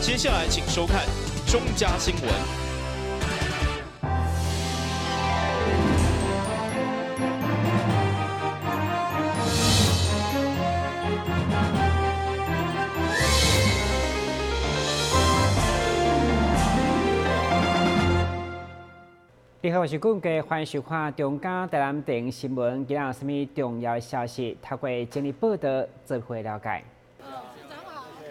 接下來請收看中嘉新聞。你好，我是冠杰，歡迎收看中嘉台南電新聞。今日有啥物重要消息？透過整理報道，做伙了解。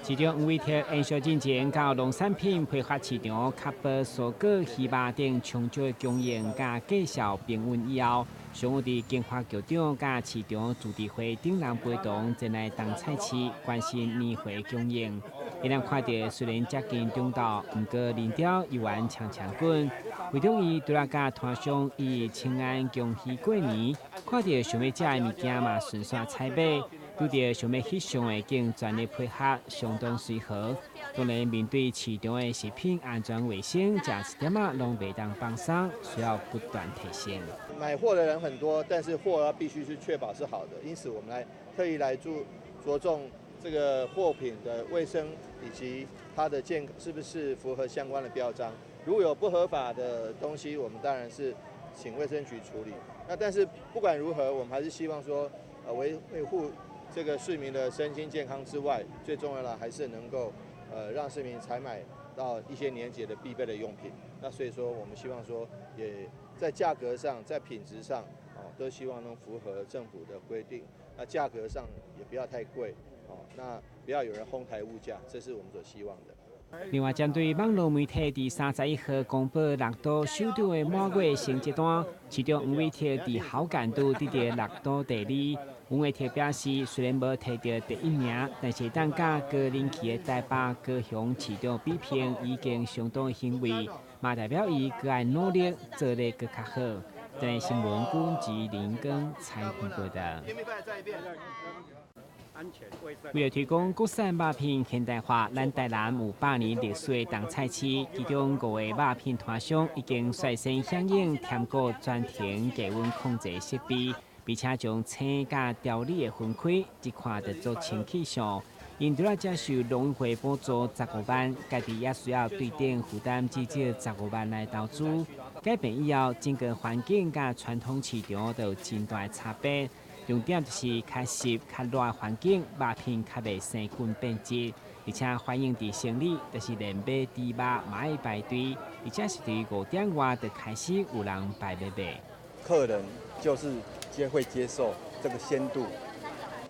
市長黃偉哲延續進前到農產品批發市場確保蔬果、魚肉等充足的供應，佮價數平穩以後，上午佇經發局長佮市場自治會等人陪同前來冬菜市關心年貨供應。伊人看著雖然接近中晝，毋過人潮猶原長長滾。會長伊除了佮攤商以請安恭喜過年，看著想欲食的物件嘛，順紲採買，拄著想欲翕相的，更全力配合，相當隨和。當然，面對市場的食品安全衛生，食一點仔攏袂當放鬆，需要不斷提升。買貨的人很多，但是貨必須是確保是好的，因此我們來特意來注著重這個貨品的衛生以及它的健是不是符合相關的標章。如果有不合法的東西，我們當然是請衛生局處理。那但是不管如何，我們還是希望說，維護這個市民的身心健康之外，最重要的還是能夠，讓市民採買到一些年節的必備的用品。那所以說，我們希望說，也在價格上，在品質上，哦，都希望能符合政府的規定。那價格上也不要太貴，哦，那不要有人哄抬物價，這是我們所希望的。另外，針對網路媒體佇31號公布六都首長的滿月成績單，市長黃偉哲佇好感度得著六都第二。黃偉哲表示，雖然無提著第一名，但是當佮高人氣的台北、高雄市長比拼，已經相當欣慰，嘛代表伊閣愛努力做得閣較好。台新聞軍吉林根採訪報導。為了推廣國產肉品現代化，咱台南有100年歷史的冬菜市，其中5個肉品攤商已經率先響應添購專程低溫控制設備，並且將生佮調理的分開，一看就足清氣上。𪜶除了接受農委會補助15萬，家己也需要對等負擔至少15萬來投資。改變以後，整個環境佮傳統市場都有真大的差別。重點就是較濕、較熱的環境，肉品較袂生菌變質，而且反映佇生理，就是連買豬肉嘛愛排隊，而且是佇5點外就開始有人排欲買。客人就是會接受這個鮮度，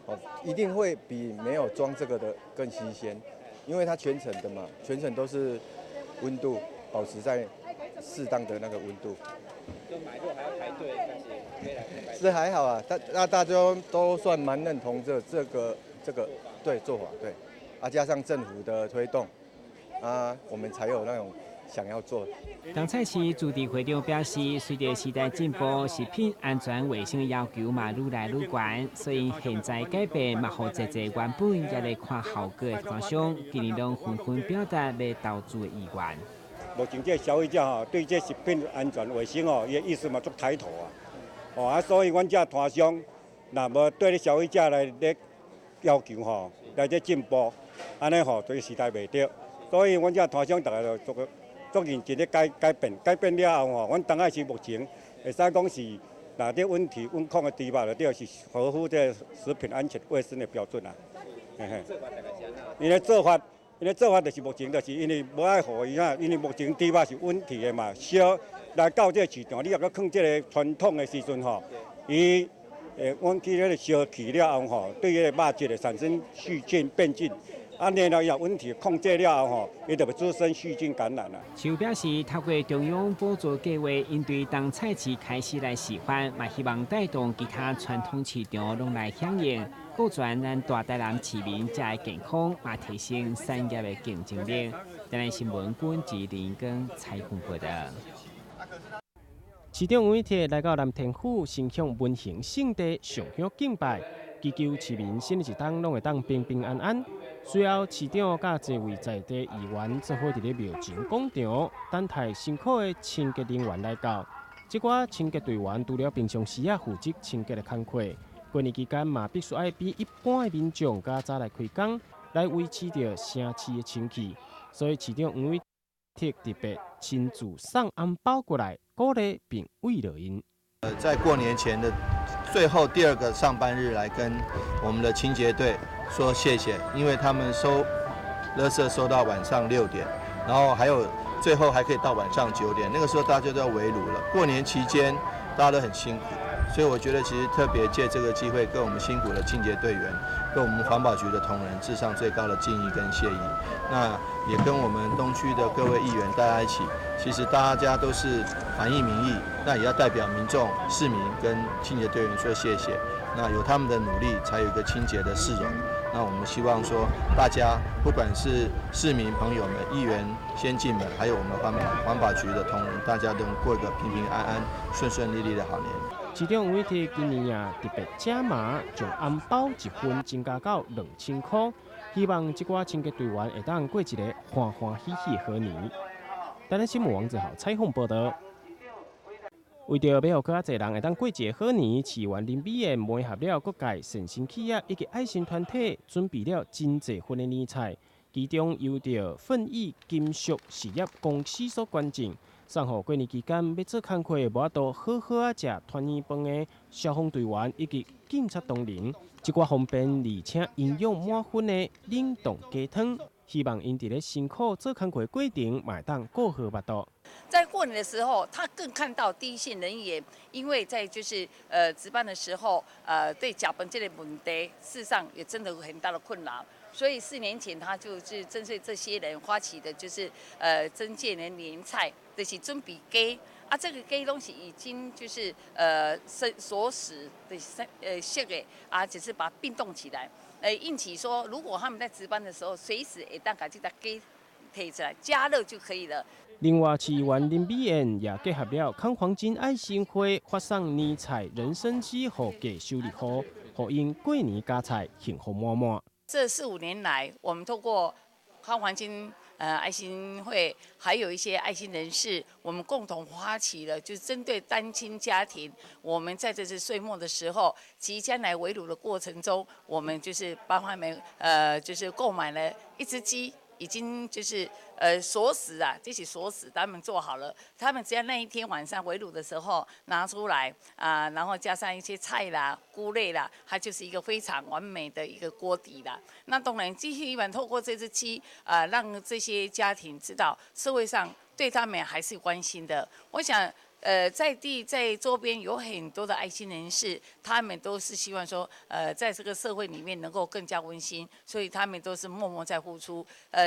哦，一定會比沒有裝這個的更新鮮，因為它全程的嘛，全程都是溫度保持在適當的那個溫度。就買肉還要排隊，但是可以來排。是還好啊，那大家都算蠻認同這個對做法對，啊加上政府的推動，啊我們才有那種想要做。冬菜市自治會長表示，隨著時代進步，食品安全衛生的要求嘛愈來愈懸，所以現在改變嘛，予濟濟原本也咧看效果的攤商，今年攏紛紛表達欲投資的意願。目前這個消費者吼，對這食品安全衛生吼，伊的意識嘛足抬頭啊！哦啊，所以阮這攤商，若無對咧消費者來咧要求吼，來這進步，按呢吼，對時代袂對。所以阮這攤商逐个就足足認真咧改改變，改變了後吼，阮當下是目前會使講是，若佇溫體溫控的豬肉內底是合乎這食品安全衛生的標準啊。嘿嘿。𪜶的做法。𪜶的做法就是目前就是因為無愛予伊啊，因為目前豬肉是溫體的嘛，燒來到這個市場，你若閣囥這個傳統的時陣吼，伊會阮去彼個燒去了後吼，對彼個肉質會產生細菌變菌，啊，然後伊若溫體控制了後吼，伊就會滋生細菌感染啦。就表示，透過中央補助計劃，𪜶對冬菜市開始來示範，嘛希望帶動其他傳統市場攏來響應。顧全咱大台南市民食的健康，嘛提升產業的競爭力。台南新聞軍吉林根採訪報導。市長黃偉哲來到南天府，先向文行聖地上香敬拜，祈求市民新的一冬攏會當平平安安。隨後，市長佮濟位在地議員做伙佇咧廟前廣場等待辛苦的清潔人員來到。這寡清潔隊員除了平常時仔負責清潔的工課，過年期間嘛必須愛比一般的民眾較早來開工，來維持著城市的清氣。所以市長黃偉哲特別親自送紅包過來，鼓勵並慰勞𪜶。在過年前的最後第二個上班日，來跟我們的清潔隊說謝謝，因為他們收垃圾收到晚上6點，然後還有最後還可以到晚上9點，那個時候大家都要圍爐了。過年期間大家都很辛苦，所以我覺得其實特別借這個機會，跟我們辛苦的清潔隊員，跟我們環保局的同仁致上最高的敬意跟謝意。那也跟我們東區的各位議員大家一起，其實大家都是反映民意，那也要代表民眾、市民跟清潔隊員說謝謝。那有他們的努力，才有一個清潔的市容。那我們希望說，大家不管是市民朋友們、議員先進們，還有我們環保局的同仁，大家都過一個平平安安、順順利利的好年。市長黃偉哲今年也特別加碼，將紅包一份增加到2000箍，希望這寡清潔隊員會當過一个歡歡喜喜的好年。台南新聞王子豪採訪報導。為著欲予閣較濟人會當過一个好年，市議員林美燕媒合了各界善心企業以及愛心團體，準備了真濟份的年菜，其中由著奮益金屬實業公司所捐贈，送予過年期間欲做工課無法度好好仔食團圓飯的消防隊員以及警察同仁，這寡方便而且營養滿分的冷凍雞湯，希望𪜶佇咧辛苦做工課的過程，嘛會當顧好腹肚。在過年的時候，他更看到第一線人員，因為在就是值班的時候，對食飯這個問題，事實上也真的有很大的困擾。所以4年前，他就是針對這些人發起的，就是徵件的年菜，就是準備雞啊，這個雞東西已經就是生鎖死的生熟的啊，只是把它冰凍起來。應起說，如果他們在值班的時候，隨時會當共這隻雞提出來加熱就可以了。另外，市議員林美燕也結合了康黃金愛心會發送年菜人參雞予低收入戶，予𪜶過年加菜幸福滿滿。這四五年來，我們透過康黃金愛心會，還有一些愛心人士，我們共同發起了，就是針對單親家庭，我們在這次歲末的時候，即將來圍爐的過程中，我們就是幫他們就是購買了一隻雞。已經就是鎖死啊，這是鎖死，他們做好了，他們只要那一天晚上圍爐的時候拿出來啊，然後加上一些菜啦、菇類啦，它就是一個非常完美的一個鍋底啦。那當然，繼續一碗透過這隻雞啊，讓這些家庭知道社會上對他們還是關心的。我想，在地在周邊有很多的愛心人士，他們都是希望說，在這個社會裡面能夠更加溫馨，所以他們都是默默在付出。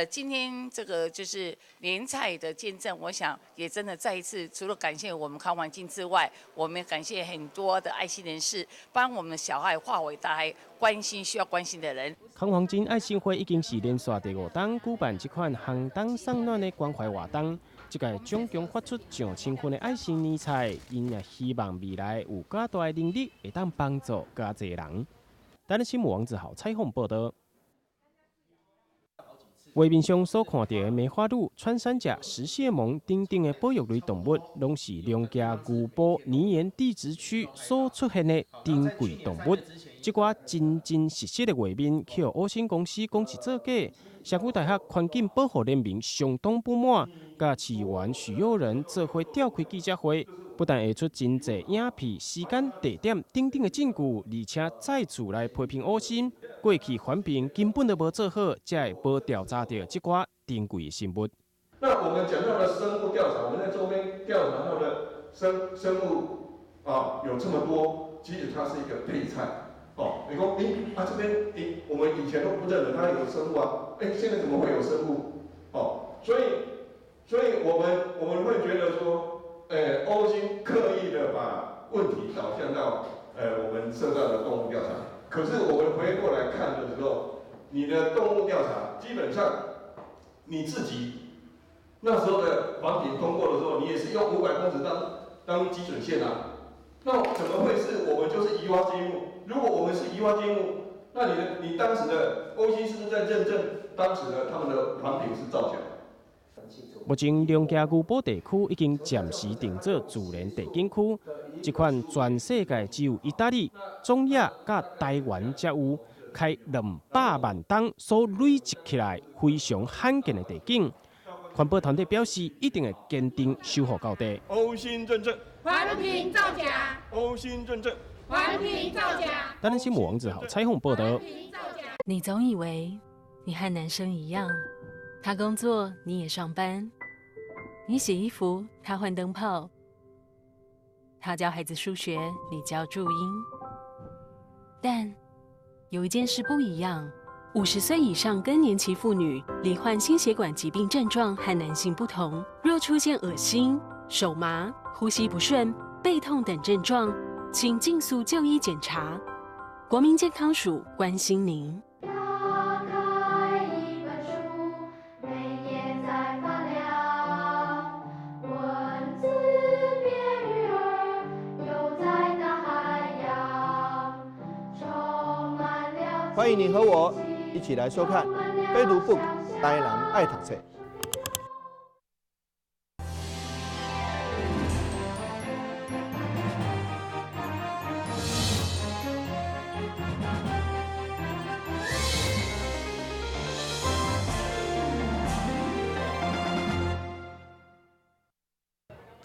今天這個就是年菜的見證，我想也真的再一次，除了感謝我們康環境之外，我們感謝很多的愛心人士，幫我們小愛化為大愛，關心需要關心的人。康黃金愛心會已經是連續第五冬舉辦這款寒冬送暖的關懷活動。這屆總共發出上千份的愛心年菜，𪜶也希望未來有較大的能力，會當幫助較濟人。台南新聞王子豪採訪報導。畫面上所看到的梅花鹿、穿山甲、食蟹獴等等的保育類動物，攏是龍崎牛埔泥岩地質區所出現的珍貴動物。這寡真真實實的畫面，去予烏鑫公司講是作假。社區大學環境保護聯盟相當不滿，佮市議員許又仁做伙召開記者會，不但下出真濟影片、時間、地點等等的證據，而且再次來批評烏鑫過去環評根本就無做好，才會無調查著這寡珍貴的生物。那我們講到的生物調查，我們在周邊調查到的生物啊，有這麼多，其實它是一個配菜。哦，你講，欸，啊這邊，欸，我們以前都不認得它有生物啊，欸，現在怎麼會有生物？哦，所以我們會覺得說，欸，歐金刻意的把問題導向到，我們社大的動物調查，可是我們回過來看的時候，你的動物調查基本上你自己那時候的環評通過的時候，你也是用500公尺當基準線啊，那怎麼會是我們就是移花接木？如果我們是移花接木，那你當時的歐金是不是在認證當時的他們的環評是造假？目前龍崎牛埔地區已經暫時定做自然地景區，這款全世界只有意大利、中亞佮台灣才有，開200萬噸所累積起來非常罕見的地景。環保團體表示，一定會堅定守護到底。歐新認證，環評造假。歐新認證，環評造假。台南新聞王子豪採訪報道。你總以為你和男生一樣，他工作你也上班，你洗衣服他換燈泡，他教孩子數學你教注音。但有一件事不一樣。50歲以上更年期婦女罹患心血管疾病症狀和男性不同，若出現噁心、手麻、呼吸不順、背痛等症狀，請盡速就醫檢查。國民健康署關心您。打開一本書，每頁在發亮，文字變魚兒，游在大海洋，充滿了。歡迎你和我一起來收看《非讀 book 台南愛讀冊》。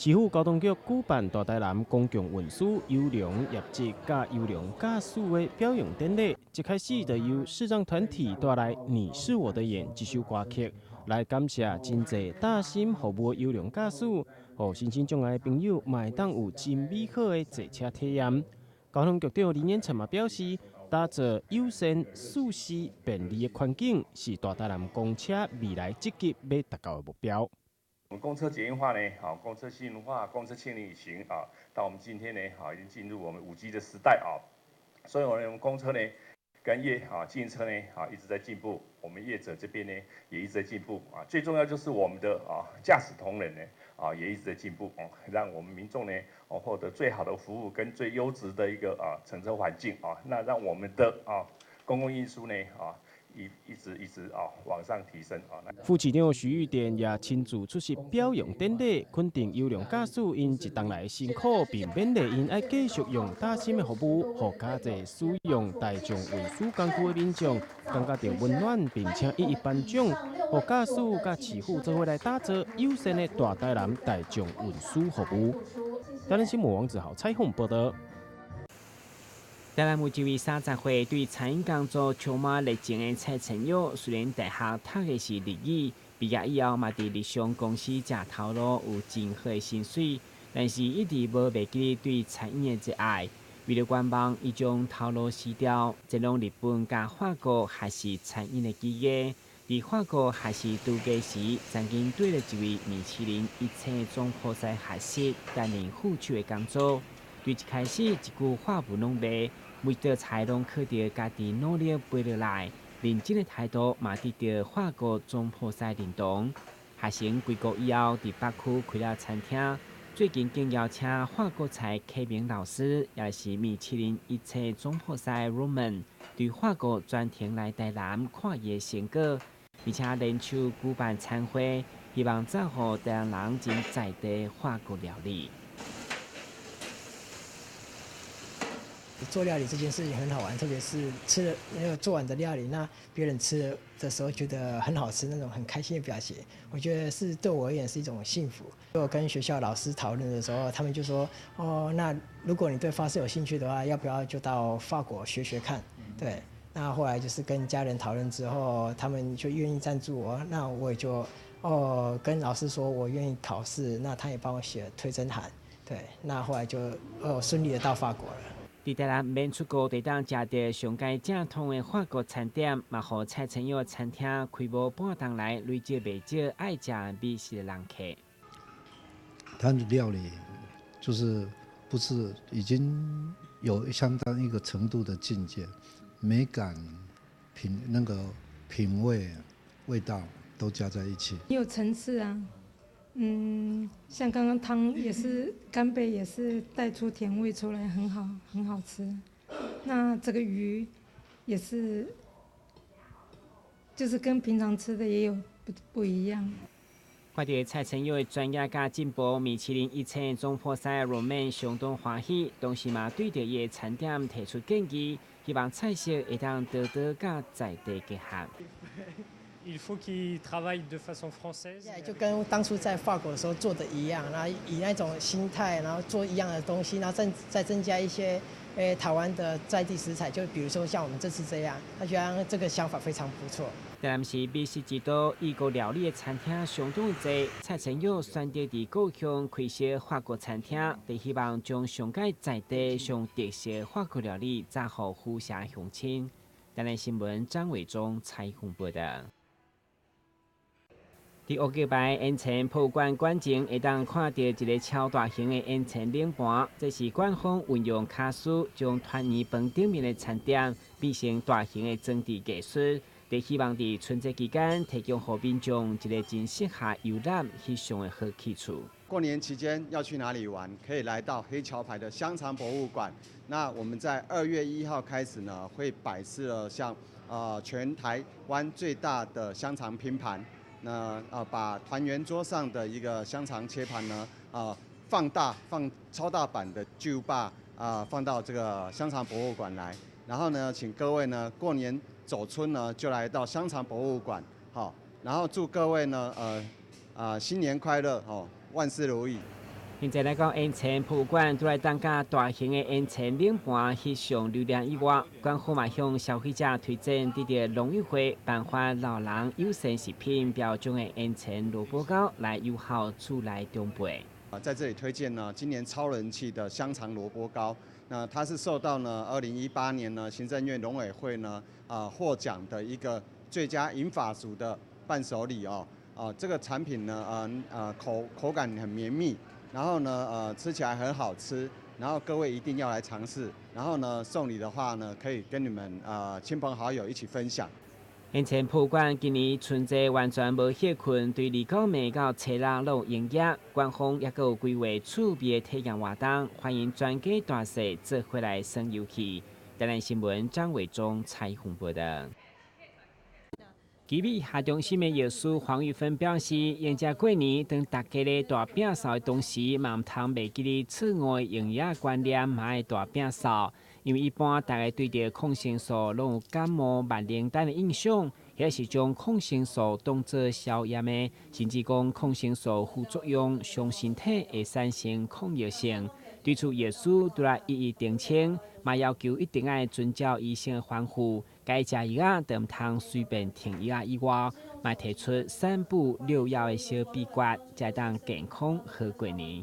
市府交通局舉辦大台南公共運輸優良業績佮優良駕駛的表揚典禮，一開始就由視障團體帶來《你是我的眼》這首歌曲，來感謝真濟貼心服務的優良駕駛，予身心障礙的朋友嘛會當有真美好的坐車體驗。交通局長林衍成嘛表示，打造友善、舒適、便利的環境，是大台南公車未來積極欲達到的目標。我們公車捷運化呢，好，公車新文化，公車千里行啊，到我們今天呢，好，已經進入我們5G 的時代啊，所以我們公車呢，跟業啊，計程車呢，啊，一直在進步，我們業者這邊呢，也一直在進步啊，最重要就是我們的啊駕駛同仁呢，啊，也一直在進步哦，讓我們民眾呢，哦獲得最好的服務跟最優質的一個啊乘車環境啊，那讓我們的啊公共運輸呢，啊。一一直一直啊往上提升啊。副市長徐玉典也親自出席表揚典禮，肯定優良駕駛𪜶一冬來辛苦，並勉勵𪜶愛繼續用貼心的服務，予較濟使用大眾運輸工具的民眾感覺著溫暖，並且一一頒獎，予駕駛佮市府做伙來打造友善的大台南大眾運輸服務。台南新聞王子豪採訪報道。台南有一位30歲對餐飲工作充滿熱情的蔡成友，雖然大學讀的是日語，畢業以後嘛佇日商公司食頭路，有真好的薪水，但是一直無袂記對餐飲的熱愛。為了願望，伊將頭路辭掉，前往日本佮法國學習餐飲的技藝。佇法國學習廚藝時，曾經對著一位米其林一星總鋪師學習，擔任副廚的工作。對一開始一句法文攏袂，每道菜攏靠著家己努力背落來，認真的態度嘛得到法國總鋪師認同。學成歸國以後，佇北區開了餐廳，最近更邀請法國菜啟明老師，也是米其林一星總鋪師 Roman，對法國專程來台南看伊的成果，而且聯手舉辦餐會，希望造予台南人真在地法國料理。做料理這件事情很好玩，特別是吃了那個做完的料理，那別人吃的時候覺得很好吃，那種很開心的表情，我覺得是對我而言是一種幸福。我跟學校老師討論的時候，他們就說：哦，那如果你對法式有興趣的話，要不要就到法國學學看？對，那後來就是跟家人討論之後，他們就願意贊助我，那我也就哦跟老師說我願意考試，那他也幫我寫推甄函。對，那後來就哦順利的到法國了。佇台南免出國，就當食著上佳正統的法國餐點，嘛予蔡成友餐廳開無半冬來累積袂少愛食美食的人客。他的料理就是不是已經有相當一個程度的境界，美感、品那個品味、味道都加在一起。有層次啊，嗯，像剛剛湯也是干貝，也是帶出甜味出來，很好，很好吃。那這個魚也是，就是跟平常吃的也有不一樣。看著蔡成友的專業佮進步，米其林一星總鋪師 Romain 相當歡喜，同時嘛對著伊的餐點提出建議，希望菜色會當多多佮在地結合。 Il faut qu'il travaille de façon française。就跟當初在法國的時候做的一樣，然後以那種心態，然後做一樣的東西，然後再增加一些台灣的在地食材，就比如說像我們這次這樣，他覺得這個想法非常不錯。台南市美食之都，異國料理的餐廳相當濟。蔡成友選擇佇故鄉開設法國餐廳，就希望將上蓋在地上特色法國料理，載予府城鄉親。台南新聞張偉忠採訪報道。佇烏雞排煙塵博物館館前，會當看著一个超大型的煙塵冷盤，這是館方運用巧思，將團圓飯頂面的餐點變成大型的裝置藝術，佇希望佇春節期間提供予民眾一个真適合遊覽翕相的好去處。過年期間要去哪裡玩？可以來到黑橋牌的香腸博物館。那我們在2月1號開始呢，會擺設了像全台灣最大的香腸拼盤。那把團圓桌上的一個香腸切盤呢，放大放超大版的巨無霸啊，放到這個香腸博物館來。然後呢，請各位呢過年走春呢，就來到香腸博物館，好，然後祝各位呢，新年快樂，哦，萬事如意。現在來講，煙塵博物館除來當佮大型的煙塵冷盤翕相留念以外，館方嘛向消費者推薦得著農委會頒發老人友善食品標準的煙塵蘿蔔糕來友好厝內長輩。啊，在這裡推薦呢，今年超人氣的香腸蘿蔔糕，那它是受到呢2018年呢行政院農委會呢獲獎的一個最佳銀髮族的伴手禮哦。啊，這個產品呢，口感很綿密。然後呢，吃起來很好吃，然後各位一定要來嘗試。然後呢，送禮的話呢，可以跟你們親朋好友一起分享。煙塵博物館今年春節完全無歇睏，對29暝到初六攏有營業。館方也閣有規劃趣味的體驗活動，歡迎全家大細做伙來耍遊戲。台南新聞張偉忠採訪報道。奇美醫學中心的藥師黃玉芬表示，迎接過年，當大家咧大摒掃的同時，嘛毋通袂記得錯誤的營養觀念，嘛愛大摒掃。因為一般大家對著抗生素攏有感冒萬靈丹的印象，或者是將抗生素當做消炎的，甚至講抗生素副作用傷身體會產生抗藥性。對此，藥師都來一一澄清，嘛要求一定愛遵照醫生的吩咐，該食藥仔就毋通隨便停藥仔以外，嘛提出三不六要的小秘訣，才當健康好過年。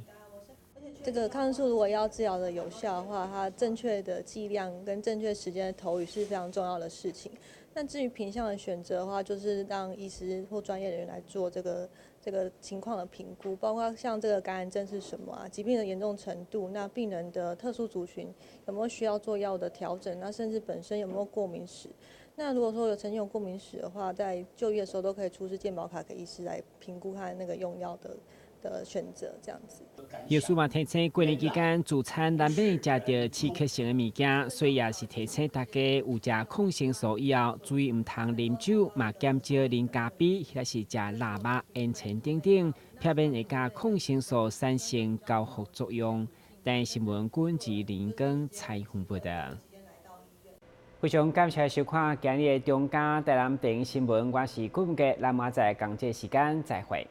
這個抗生素如果要治療的有效的話，它正確的劑量跟正確時間的投予是非常重要的事情。那至於品項的選擇的話，就是讓醫師或專業人員來做這個情況的評估，包括像這個感染症是什麼啊，疾病的嚴重程度，那病人的特殊族群有沒有需要做藥物的調整，那甚至本身有沒有過敏史。那如果說有曾經有過敏史的話，在就醫的時候都可以出示健保卡給醫師來評估他那個用藥的選擇，這樣子。藥師嘛提醒，過年期間聚餐難免食著刺激性的物件，所以也是提醒大家有食抗生素以後，注意毋通啉酒，嘛減少啉咖啡，或者是食臘肉、煙塵等等，避免會佮抗生素產生交互作用。台視新聞軍志林根採訪報道。非常感謝收看今日的中嘉台南電視新聞，我是顧文傑，咱明仔載仝這時間再會。